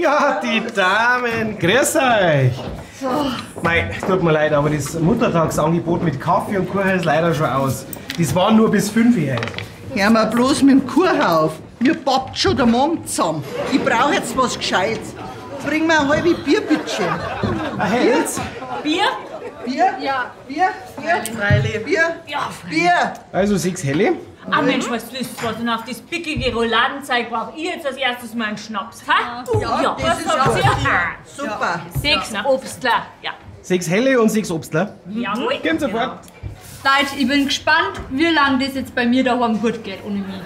Ja, die Damen, grüß euch. So. Mei, es tut mir leid, aber das Muttertagsangebot mit Kaffee und Kuchen ist leider schon aus. Das war nur bis 5 Uhr heute. Hör mal bloß mit dem Kuchen auf. Mir pappt schon der Mond zusammen. Ich brauch jetzt was Gescheites. Bring mir ein halbes Bier, bitte. Ein helles? Bier? Bier? Ja. Bier? Bier? Freilich. Bier? Ja, Bier. Also 6 helle. Ah Mensch, was ist was? Und auf das pickige Rouladenzeug brauch ich jetzt als erstes mal einen Schnaps. Ha? Ja, ja, das ist was gut. Ja. Super. 6 Obstler. Ja. 6 helle und 6 Obstler. Jawohl. Gehen sofort. Leute, ich bin gespannt, wie lange das jetzt bei mir daheim gut geht ohne mich.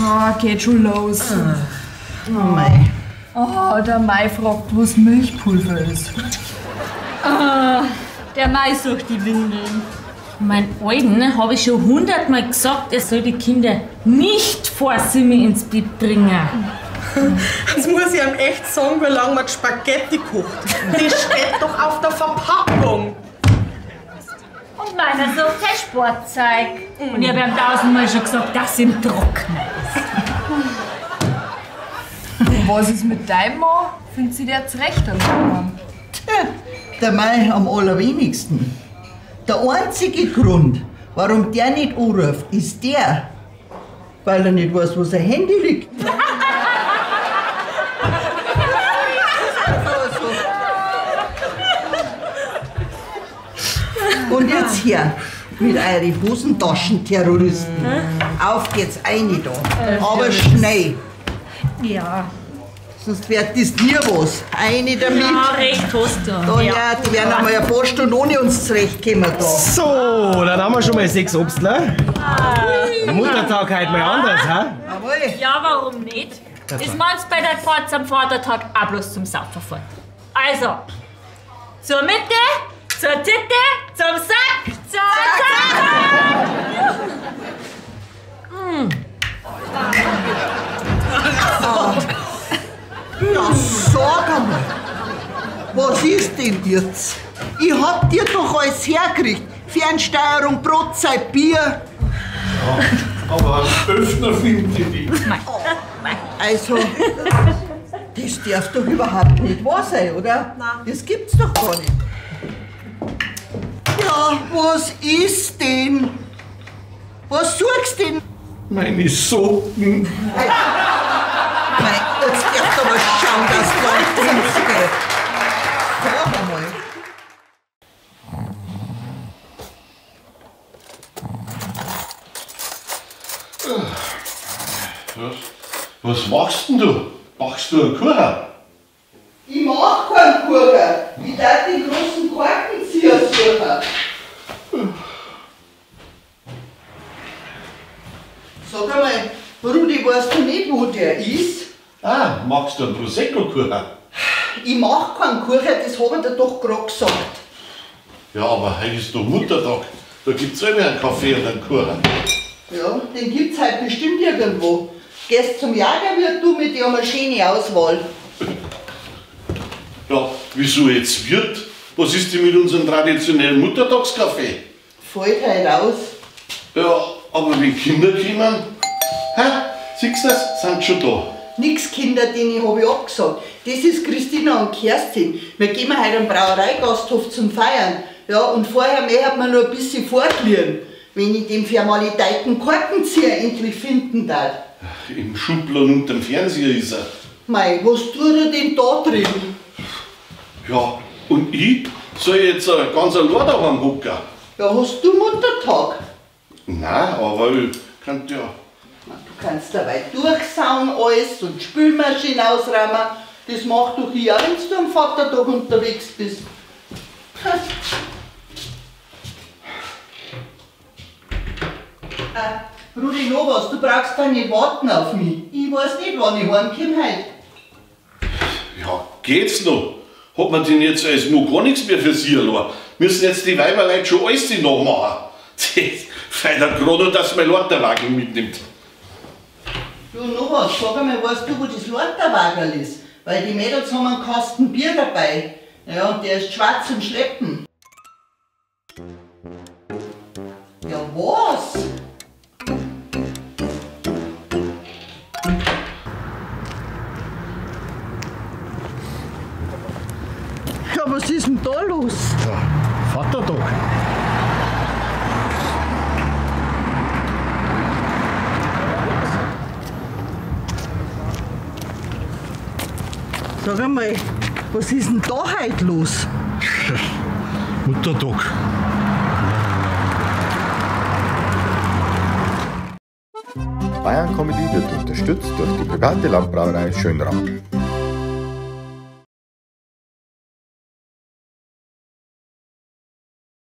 Oh, geht schon los. Oh mei. Oh, der Mai fragt, was Milchpulver ist. Oh, der Mai sucht die Windeln. Mein Alten habe ich schon 100-mal gesagt, er soll die Kinder nicht vor Simi ins Bett bringen. Das muss ich ihm echt sagen, wie lange man Spaghetti kocht. Das steht doch auf der Verpackung. Und meiner sucht sein Sportzeug. Und ich habe ihm 1000-mal schon gesagt, dass ihm trocken ist. Und was ist mit deinem Mann? Findet sie der zurecht am Mann? Tja, der Mai am allerwenigsten. Der einzige Grund, warum der nicht anruft, ist der, weil er nicht weiß, wo sein Handy liegt. Und jetzt her mit euren Hosentaschenterroristen. Auf geht's eine da. Aber schnell. Ja. Sonst wird das nie was. Eine damit. Ja, recht hast du. Da, ja, die werden einmal ein paar Stunden ohne uns zurechtkommen da. So, dann haben wir schon mal 6 Obstler. Ah. Muttertag heute mal anders, hä? Jawohl. Ja, warum nicht? Das meinst du bei der Fahrt zum Vatertag auch bloß zum Saufen fort. Also, zur Mitte, zur Titte, zum Sack, zur Zack! Mm. Ja, sag einmal, was ist denn jetzt? Ich hab dir doch alles hergekriegt. Fernsteuerung, Brotzeit, Bier. Ja, aber einen Öffner findet ihr nicht. Also, das darf doch überhaupt nicht wahr sein, oder? Nein. Das gibt's doch gar nicht. Ja, was ist denn? Was suchst denn? Meine Socken. Mei, jetzt darfst du aber schauen, dass du ins geht. Sag einmal. Was machst denn du? Machst du einen Kuchen? Ich mach keinen Kuchen. Ich darf den großen Korkenzieher suchen. Sag einmal, Rudi, weißt du nicht, wo der ist? Ah, machst du einen Prosecco-Kuchen? Ich mach keinen Kuchen, das hab ich dir doch gerade gesagt. Ja, aber heute ist doch Muttertag. Da gibt's immer einen Kaffee und einen Kuchen. Ja, den gibt's halt bestimmt irgendwo. Gehst zum Jagerwirt, du mit dir eine schöne Auswahl. Ja, wieso jetzt Wirt? Was ist denn mit unserem traditionellen Muttertagskaffee? Fällt halt aus. Ja, aber wenn Kinder kommen, hä? Siehst du das? Sind schon da. Nix Kinder, denen hab ich abgesagt. Das ist Christina und Kerstin. Wir gehen heute am Brauereigasthof zum Feiern. Ja, und vorher möchte man nur ein bisschen fortlieren, wenn ich den vermaledeiten Korkenzieher endlich finden darf. Im Schubladen unterm Fernseher ist er. Mei, was tut er denn da drin? Ja, und ich soll jetzt ganz allein daheim hocken? Ja, hast du Muttertag? Nein, aber ich könnte ja. Du kannst dabei durchsauen alles und Spülmaschine ausräumen. Das macht doch ich auch, wenn du am Vatertag unterwegs bist. Rudi, noch was, du brauchst da nicht warten auf mich. Ich weiß nicht, wann ich heimkomme heute. Ja, geht's noch? Hat man denn jetzt als Mo gar nichts mehr für sie allein? Müssen jetzt die Weiberleute schon alles nachmachen? Das feiert gerade noch, dass mein Lauterwagen mitnimmt. Du, noch was, sag einmal, weißt du, wo das Lauterwagerl ist? Weil die Mädels haben einen Kasten Bier dabei. Ja, und der ist schwarz zum Schleppen. Ja, was? Was ist denn da los? Ja, Vatertag. Sag einmal, was ist denn da heute los? Muttertag. Bayern Comedy wird unterstützt durch die private Landbrauerei Schönram.